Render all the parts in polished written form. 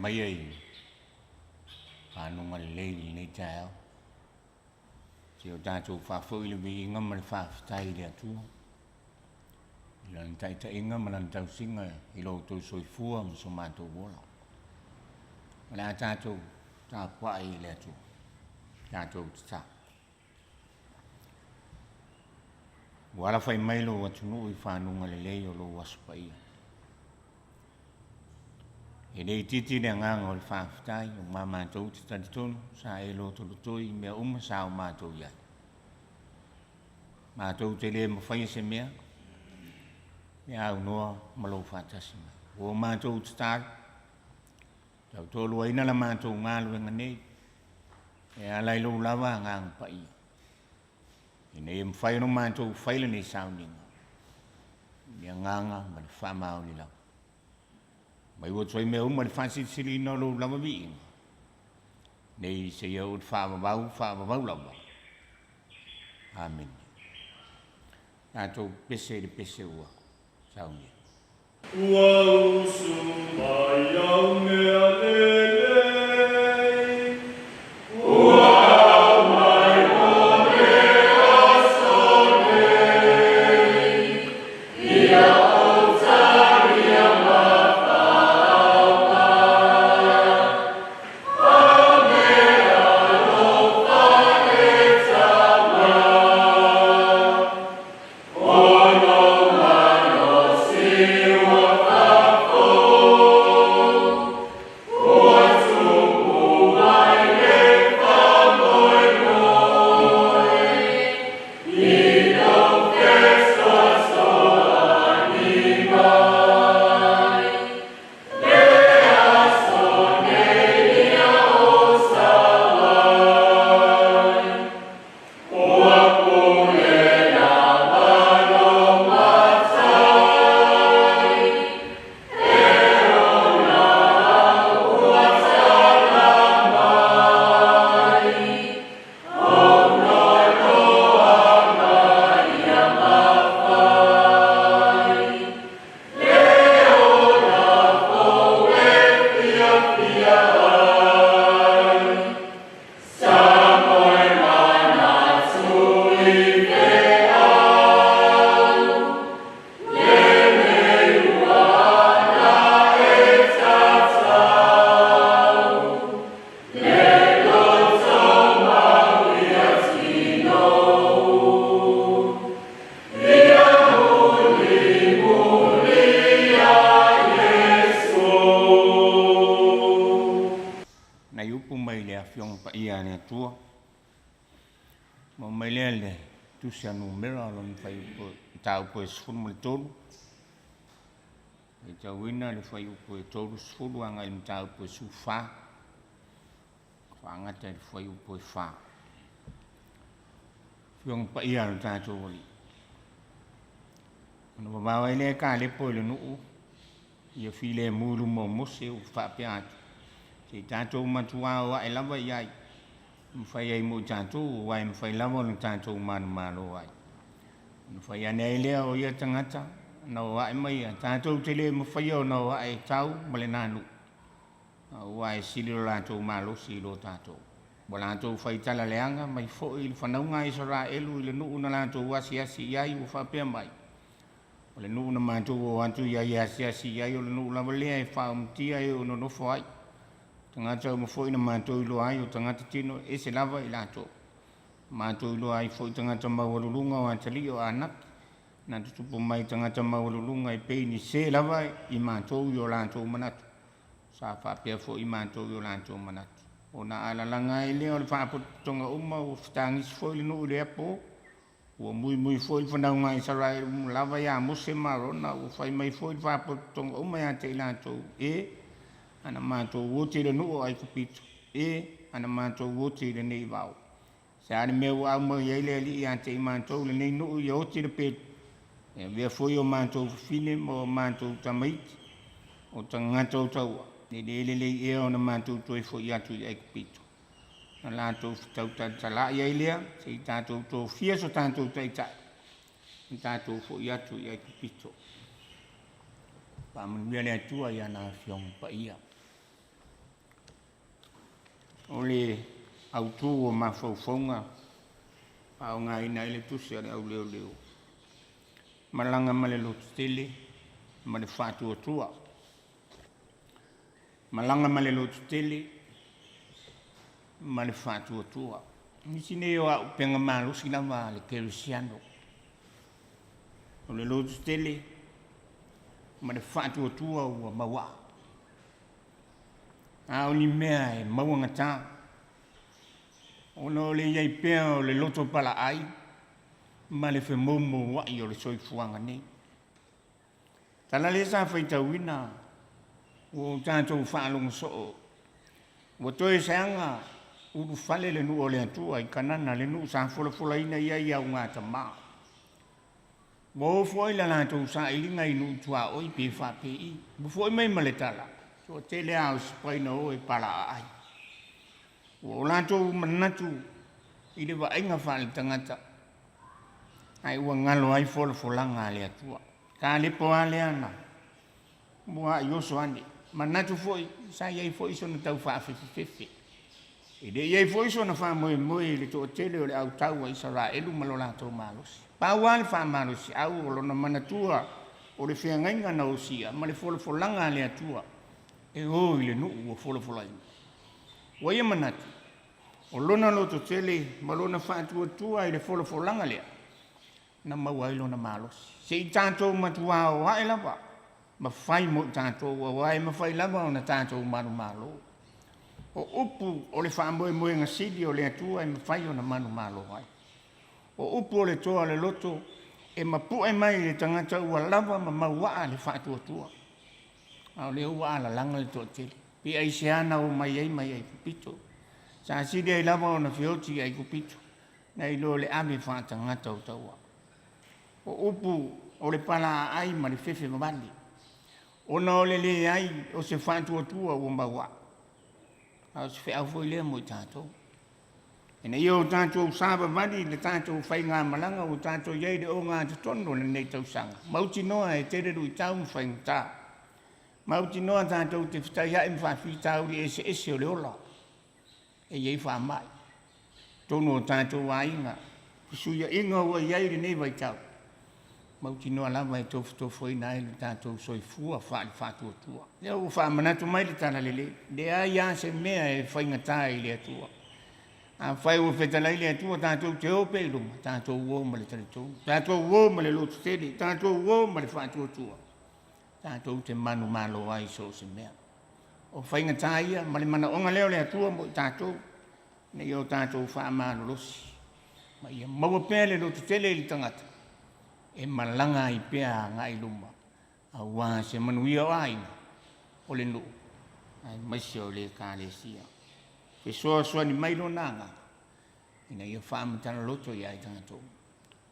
maia i faguga lelei i lenei taeao. Se o tatou faafoi le viiga ma le faafetai i le Atua i Lana taitaiga ma Lana tausiga i lo outou soifua ma so matou ola. O le a tatou tapuai i le Atua, tatou tatalo. Ua alafai mai lou atunuu i faguga lelei o lou Aso Paia. E le itiiti le agaga o le faafetai, aua matou te talitonu sa e lotolotoi i mea uma sa o matou i ai. Matou te le mafaia se mea pe a aunoa ma lou faatasi mai. Ua matou tatalo, tautoaluaina la matou galuega nei e ala i lou lava Agaga Paia, ina ia mafai ona matou faia lenei sauniga i le agaga ma le faamaoni lava. Ma ua atu ai mea uma i le faasilisiliina o lou lava viiga, nei seia oo i le faavavau, faavavau lava. Amene. Tatou pese i le pese ua saunia. Ua usu mai au mea lelei, ua aumai mo le aso nei, ia ou talia ma faaaoga, o meaalofa e taua. O lou malosi ua faafou, ua tupu ai le faamoemoe, i lou fesoasoani mai. Le aso nei ia ou sauai, ua pule lava lou Matai, e ola au ua tala mai, ou nonoaga ia mafai, le ola fou e fiafia ai. Sa moe manatu i feau, lenei ua ala e tatau, le loto mau ia tinou, ia mulimuli ia Iesu. Nai upu mai le Afioga Paia a le Atua, maua mai lea i le Tusi a Numera o lona fuaiupu mataupu e 13, faitauina le fuaiupu e 30 agai i le mataupu e 14, faagata i le fuaiupu e 4. Afioga Paia a lo tatou Alii. Ona vavao ai lea e Kalepo i le nuu ia filemu i luma o Mose ua faapea atu, se i tatou matuā o ae lava i ai, e mafai ai mo i tatou, aua e mafai lava ona tatou manumalo ai. Ona fai ane ai lea o ia tagata na o ae mai ia, tatou te le mafaia ona o ae tau ma lena nuu, aua e sili lo latou malosi i lo tatou. Ua latou faitala leaga mai foi i le fanauga a Isaraelu i le nuu na latou asiasi i ai, ua faapea mai, O le nuu na matou o atu i ai e asiasi i ai, o le nuu lava lea e faaomatia e o nonofo ai. Tagata uma foi na matou iloa ai, o tagata tino ese lava i latou. Matou iloa ai foi tagata maualuluga o atalii o Anaki, na tutupu mai tagata maualuluga e pei ni se lava i matou i o latou manatu. Sa faapea foi matou i o latou manatu. Ona alalaga ai lea o le faapotopotoga uma, ua fetagisi foi le nuu i lea po, Ua muimui foi le fanauga a Isaraelu uma lava iā Mose ma Arona, ua fai mai foi le faapotopotoga uma ia te i latou, E, ana matou oti i le nuu o Aikupito, e, ana matou oti i lenei vao. Se a le mea ua aumai ai le Alii ia te i matou lenei nuu ia oti le pelu, e avea foi o matou fafine ma o matou tamaiti, o tagata o taua, e le lelei ea ona matou toe foi atu i Aikupito. Na latou fetautalatalai ai lea, se i tatou tofia so tatou taitai, ma tatou foi atu i Aikupito. Faamanuia le Atua i ana Afioga Paia. O le autū o mafaufauga faaaogaina ai le tusi a le auleoleo, malaga ma le lototele ma le faatuatua. Malaga ma le lototele ma le faatuatua. Nisi nei o auupega malosi lava a le kerisiano, o le lototele ma le faatuatua ua mauaa. A o ni mea e mauagata, ona o le i ai pea o le loto palaai ma le femoumouai o le soifuaga nei. Tala lea sa faitauina ua o tatou faalogo soo, ua toe seaga ulufale le nuu o le Atua i Kanana, le nuu sa folafolaina i ai augatama. Ua o foi le latou sailiga i nuu tuaoi pe faapei, ua foi mai ma le tala, toatele lava o Sipai na o e palaaai. Ua o latou manatu i le vaaiga faaletagata, ae ua galo ai folafolaga a le Atua. Kalepo a lea na muai oso ane, manatu foi sa i ai foi sona tau faafefefefe. E le i i ai foi sona faamoemoe i le toatele o le au tau a Isaraelu ma lo latou malosi. Pau lava le faamalosiau o lona manatua o le feagaiga na osia ma le folafolaga a le Atua e o i le nuu ua folafolaina. Ua ia manatu, o lona lototele ma lona faatuatua i le folafolaga lea, na maua ai lona malosi. Se i tatou matuā o ae lava ma fai mo i tatou, aua e mafai lava ona tatou manumalo. O upu o le faamoemoega sili o le Atua e mafai ona manumalo ai. O upu o le toa o le loto e mapu'e mai i le tagata ua lava ma mauaa le faatuatua. A o lea ua alalaga le toatele. Pe aisea na omai ai mai Aikupito? Sa sili ai lava ona feoti i Aikupito nai lo le ave faatagata o tauā. O upu o le palaaai ma le fefe vavale, ona o le leai o se faatuatua ua mauaa. A o se feau foi lea mo i tatou, ina ia o tatou savavali i le tatou faigamalaga ua tatou i ai i le ogatotonu o lenei tausaga, mautinoa e tele luitau ma faigata, mautinoa tatou te fetaiai ma faafitauli eseese o le ola, e i ai faamai i totonu o tatou aiga, fesuiaiga ua i ai i lenei vaitau, mautinoa lava e tofotofoina ai lo tatou soifua faale-faatuatua. Lea ua faamanatu mai le Talalelei, leai lava se mea e faigata i le Atua. Afai ua fetalai le Atua tatou te o pea i luma, tatou o ma le talitonu, tatou o ma le lototele, tatou o ma le faatuatua, tatou te manumalo ai i so o se mea. O faigata ia ma le manaoga lea o le Atua mo i tatou, ina ia o tatou faamalolosi ma ia maua pea le lototele i le tagata e malaga ai pea agai i luma aua se manuia o aiga, o le nuu, aemaise o le Ekalesia. Fesoasoani mai Lona Agaga ina ia faamatala loto ia i tatou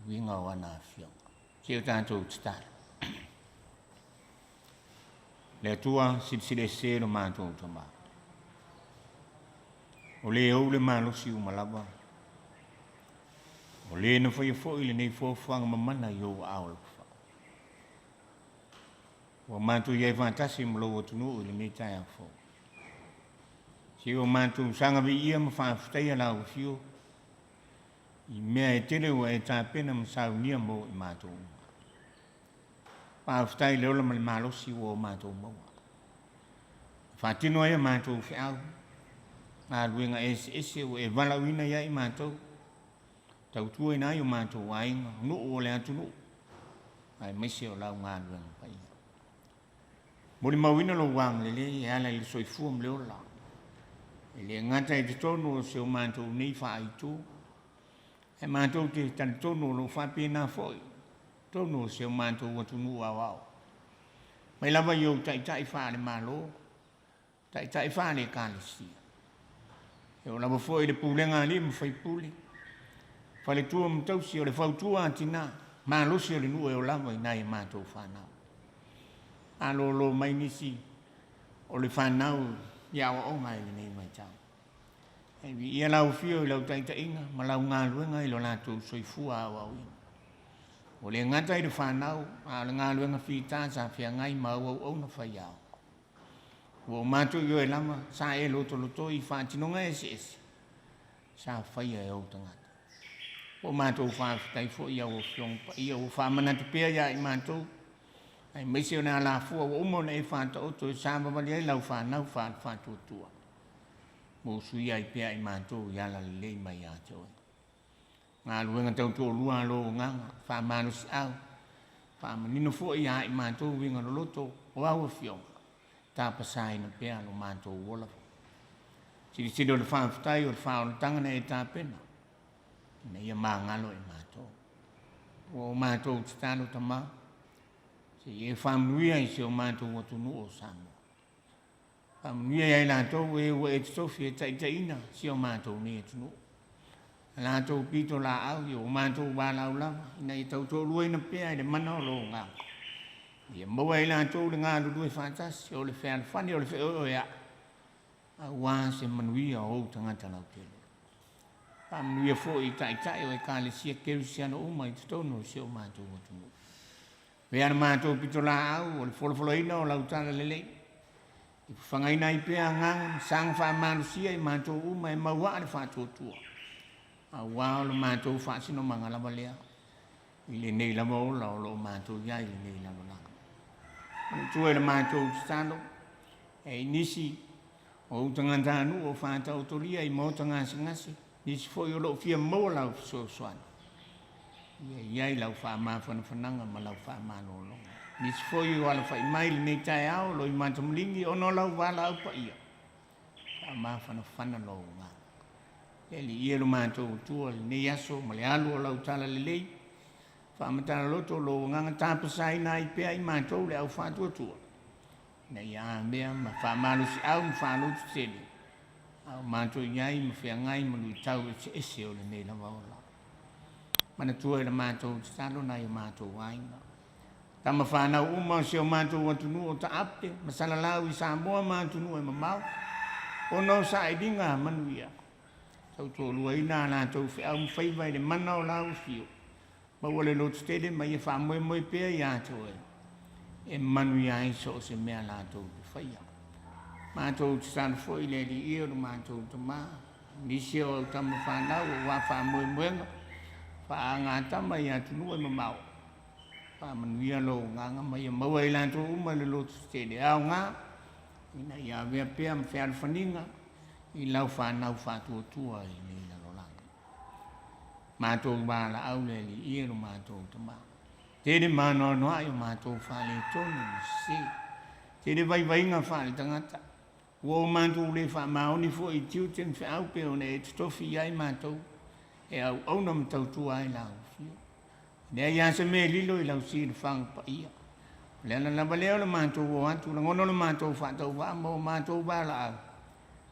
uiga o ana afioga. Se i o tatou tatalo. Le Atua, silasila ese lo matou Tama, o le ou le malosi uma lava, o le na faia foi lenei fuafuaga mamana i ou aao alofa. Ua matou i ai faatasi ma lou atunuu i lenei taeao fou. Se o matou saga viia ma faafetaia lau afio i mea e tele ua e tapena ma saunia mo i matou uma. Faafetai i le ola ma le malosi ua o matou maua. E faatino ai a matou feau, galuega eseese ua e valaauina ia i matou, tautuaina ai o matou aiga, nuu o le atunuu, aemaise o lau galuega paia. Molimauina lou agalelei e ala i le soifua ma le ola, e le gata i totonu o si o matou nei faaitu, ae matou te talitonu o lo o faapena foi totonu o si o matou atunuu aoao, mai lava i ou taitai faale-Malo, taitai faale-Ekalesia, e oo lava foi i le pulega a alii ma faipule, faletua ma tausi, o le fautua a tina, malosi o le nuu e oo lava i nai a matou fanau. Malolo mai nisi o le fanau i aoaoga i lenei vaitau. Ae viia lau Afio i lau taitaiga ma lau galuega i lo latou soifua aoaoina. Ua le gata i le fanau, a o le galuega fita sa feagai ma au auauna faiaoga. Ua o matou ioe lava, sa e lotolotoi i faatinoga eseese sa faia e ou tagata. Ua matou faafetai foi i au Afioga Paia ua faamanatu pea ia i matou, aemaise o le alafua ua uma ona e faataoto e savavali ai lau fanau faale-faatuatua, ma usuia ai pea i matou i ala lelei mai ia te oe. Galuega tautoalua a lou Agaga, faamalosiau, faamanino foi ia i matou uiga loloto o au Afioga, tapasaina pea lo matou ola. Silisili o le faafetai o le faaolataga na e tapena, ina ia magalo e matou. Ua o matou tatalo Tama, se i e faamanuia i si o matou atunuu o Samoa. Faamanuia ia i latou e ua e totofi e taitaiina si o matou nei atunuu. A latou pitolaau i o matou valaau lava, ina ia tautoaluaina pea i le mana o lou Agaga. Ia maua e i latou le galulue faatasi, o le fealofani o le feoeoea'i, aua se manuia o ou tagata lautele. Faamanuia foi i taitai o Ekalesia Kerisiano uma i totonu o si o matou atunuu. Avea le matou pitolaau o le folafolaina o lau talalelei, i fafagaina ai pea agaga ma saga faamalosia i matou uma e mauaa le faatuatua, aua o le matou faasinomaga lava lea i lenei lava ola o lo o matou i ai i lenei lalolagi. Manatua i le matou tatalo, e i nisi o ou tagatanuu o faataotolia i maota gasegase, nisi foi o lo o fia maua lau fesoasoani, ia i ai lau faamafanafanaga ma lau faamalologa. Nisi foi o alafai mai i lenei taeao o lo o i matamaligi ona o lau valaau paia, faamafanafana lou agaga. Le Alii e lo matou Atua i lenei aso ma le alu o lau talalelei, faamatala loto lou agaga tapasaina ai pea i matou le au faatuatua, ina ia avea ma faamalosiau ma faalototele, a o matou i ai ma feagai ma luitau eseese o lenei lava ola. Manatua i le matou tatalo nai o matou aiga, tama fanau uma o si o matou atunuu o taape ma salalau i Samoa ma atunuu e mamao, ona o sailiga manuia, tautoaluaina a latou feau ma faiva i le mana o lau afio, maua le lototele ma ia faamoemoe pea ia te oe, e manuia ai so o se mea latou te faia. Matou tatalo foi le Alii e o le matou Tamā, nisi o au tama fanau aua faamoemoega faagatama i atunuu e mamao, faamanuia lou agaga ma ia maua e i latou uma le lototetele aoga, ina ia avea pea ma fealofaniga i lau fanau faatuatua i lenei lalolagi. Matou valaau le Alii e lo matou Tamā. Tele maanoanoa'i o matou faaletonu ma sesē, tele vaivaiga faaletagata, ua o matou le faamaoni foi i tiute ma feau pei ona e totofi i ai matou e auauna ma tautua ai lau afio. E leai lava se mea e lilo i lau silafaga paia. O le ala lava lea o le matou o atu lagona lo matou faatauvaa ma o matou valaau,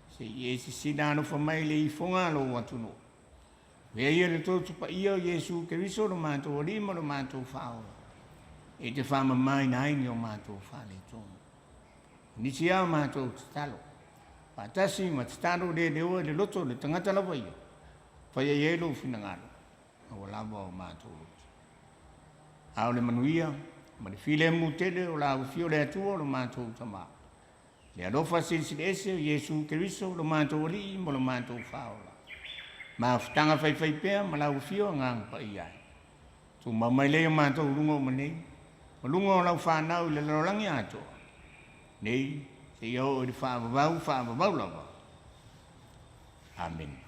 se i e sisila alofa mai i le ifoga a lou atunuu. Avea ia le toto paia o Iesu Keriso lo matou Alii ma lo matou Faaola, e te faamamaina ai ni o matou faaletonu. O nisi lava o matou tatalo, faatasi ma tatalo le leoa i le loto o le tagata lava ia, faia i ai lou finagalo, aua lava o matou loto. A o le manuia ma le filemu tele o lau afio le Atua lo matou Tamā, le alofa silisili ese o Iesu Keriso lo matou Alii ma lo matou Faaola, mafutaga faifaipea ma lau afio Agaga Paia e, tumau mai lea i o matou luga uma nei, ma luga o lau fanau i le lalolagi atoa, nei seia oo i le faavavau faavavau lava. Amene.